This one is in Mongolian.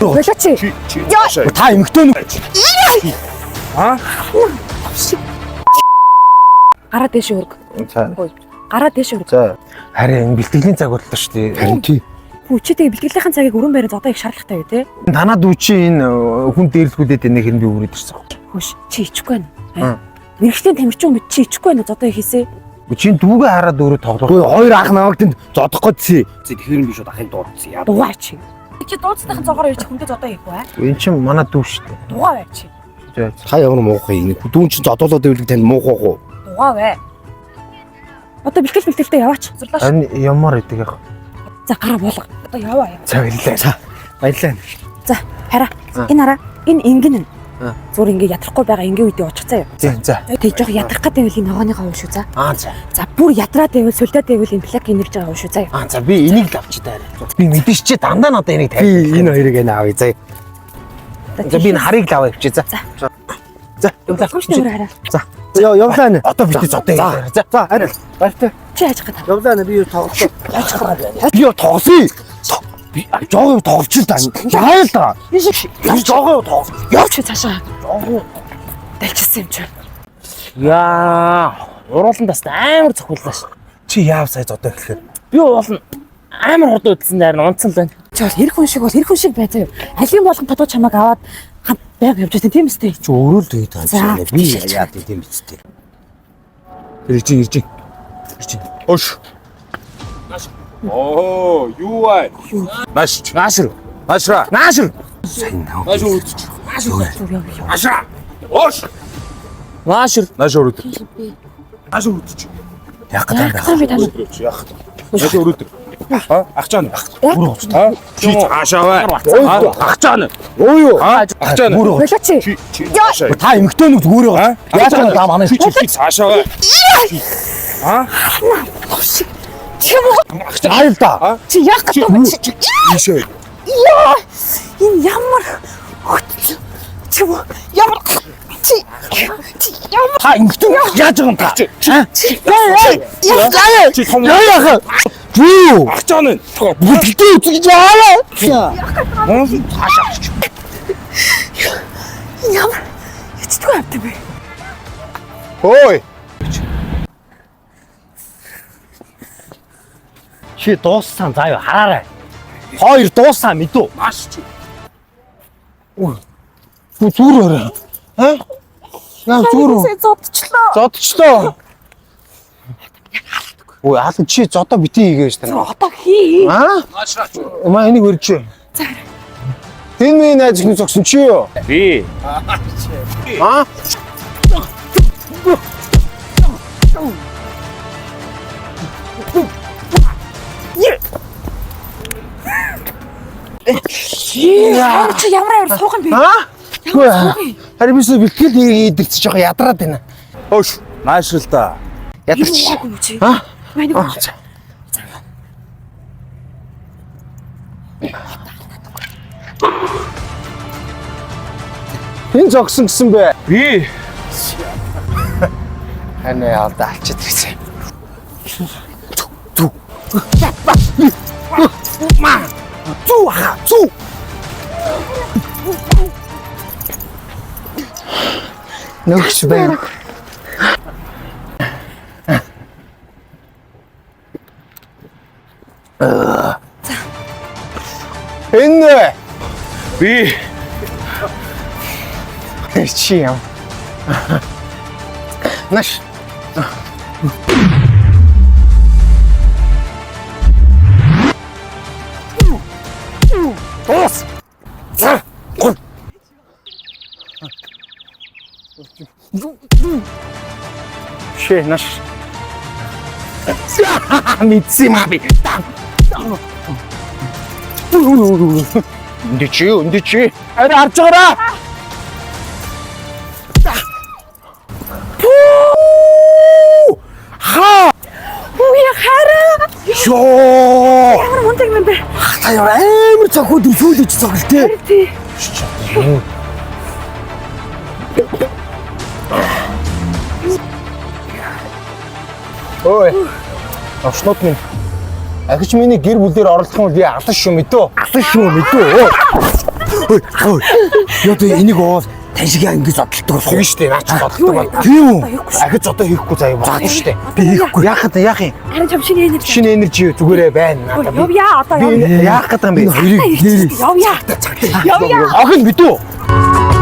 Болооч. Чи цаашаа. Та эмэгтэй нүг. Аа? Гараа дээшээ өрг. За. Гараа дээшээ өрг. За. Харин энэ бэлтгэлийн цаг боллоо шүү дээ. Харин тий. Хүү чи тэгээ бэлтгэлийнхэн цагийг өрөн байран зодоо их шаардлагатай юу те? Танаа дүү чи энэ хүн дээрлэхүүдэд энийг хэрэг би үрээд ирсэн. Хөөш чи ичихгүй байна. Мэргэжлийн тамирчин мэд чи ичихгүй байна зодоо их хийсэ. Чи дүүгээ хараад өөрөө тоглох. Гүй хоёр ах намайг тэнд зодох гэдсэн. Тэгэхээр би шууд ахыг дуудсан. Яа. Дугаа чи. Чи дууцныхын цогоор ирж хүндээ зодоо хийхгүй аа. Энэ чинь манай дүү шүү дээ. Дугаа бай чи. За. Та ямар муухай юм. Дүүн чинь зодоолоод байвал танд муухай уу? Дугаа бай. Одоо бэлтгэл бэлтгэлтэй яваач. Зурлааш. Харин ямар идэг яах. За гараа буулга. Одоо яваа яа. За баярлалаа. За баярлалаа. За хараа. Энэ хараа. Энэ ингэн нь. Зүр ингээ ядрахгүй байгаа ингийн үедээ очих заяа. За за. Тэг жоох ядрах гэдэг байвал энэ ногооныхоо уу шүү за. Аа за. За бүр ядраад байвал сүлдээд байвал энэ плак энержи байгаа уу шүү заяа. Аа за би энийг л авчи даа. Би мэдэн чи дандаа надад энийг Би тавь. энэ хоёрыг энэ авъя заяа. За би энэ харыг л аваа явчих за. За. За явлаа. Боломжтой өөр хараа. За. Йоо явлаа нэ. Одоо бити зодоо. За. За арай. Баяртай. Чи яаж гэдэг. Явлаа нэ би юу тоглолоо. Би юу тоглосон. Би жоог юм тоглолч л да. Яа л да. Би жоог юм тоглол. Явж цаашаа. Далчилсан юм чи. Яа. Уруулан бас амар цохиуллаа ш. Чи яав сая зодоо гэхээр. Би уул нь амар хурдан үдсэн дээр нь унтсан л байна. Чи бол хэрэг хүн шиг бол хэрэг хүн шиг бай заяа. Алийн болгон тодоо чамайг аваад хамт байг явж байсан тийм үстэй. Чи өөрөө л тэгээд За, байгаа юм шиг. Би яа тийм үстэй. Ирж ирж. Ирж. Ош. Оо, юу вэ? Нааш. Наашир. Наашра. Наашир. Нааш өрөдөж. Зүр яв яв. Наашра. Ош. Наашир. Нааш өрөдөж. Нааш өрөдөж. Яг гэдэг Яах би тань. Яах. Нааш өрөдөж. Аа, ахчаана. Аа, чи цаашаа бай. Аа, ахчаана. Өө юу? Аа, ахчаана. Болооч. Чи чи цаашаа. Та эмэгтэй нүг зүгээр Аа, байгаа. Яаж байгаа даа манай. Чи чи цаашаа бай. Аа, Чи юм уу? Аа л да. Чи яах гэдэг юм чи? ийшээ. Яа! Энэ ямар хөтөл. Чи юм уу? Ямар чи чи ямар Та эмэгтэй нүг яаж байгаа юм та? Чи яа яа чи том Яа яах. Юу? ахчаана. Бүлдээ үзэж яа. Ямар ичдэггүй авт юм бэ? Хөөй. Чи дууссан заа юу хараарай. Хоёр дууссан мэдүү. Нааш чи. Зүр өрөө. Аа? Яа зүр үү? Зодчлоо. Зодчлоо. Ой, хаалт чи зодоо бити хийгээш тань. Одоо хий. Аа? Наашра. Маа энийг өрч. За. Энэ миний найз ихний зогсон чи юу? Би. Аа? Яа. Чи ямар амар суух юм бэ? Аа? Ямар суух юм? Харин би сая бэлтгэл хийгээд жоохон ядраад байна. Ош. Нааш л та. Ядарч. Юу юм чи? Аа? Манай Аа, за. Энэ зогсон гэсэн бэ? Би. Харин яалда алчаад ирсэн. Зүү хаа, зүү. Нөгч байна. Энэ Би. чи юм. Наш. Дуус. За. Гол. Шээ наш. Мэдсэн юм аа би. Энд чи энд чи. Арай харж байгаараа. Ха. Үгүй хараа. Йоо. Ямар мундаг юм бэ? Та ямар амар цохиод өсөөлөж цохил те. Тий. Ой. Овшнууд минь. Ахиж миний гэр бүлээр оролдох юм бол би алан шүү мэдөө. Алан шүү мэдүү. Ой, ой. Яа тэ энийг уул тань шиг ингэж зодтолдог болох. Тэгэн штэ наач зодтолдог бол. Тийм үү? Ахиж одоо хийхгүй заяа байна штэ. Би хийхгүй. Яах гэдэг яах юм? Харин чам шинэ энержи. Шинэ энержи зүгээрээ байна. Надад би. Явъя одоо Би явъя. энэ яах гэдэг юм бэ? Энэ хоёрыг нэрээ. Явъя. Явъя. Охин мэдүү.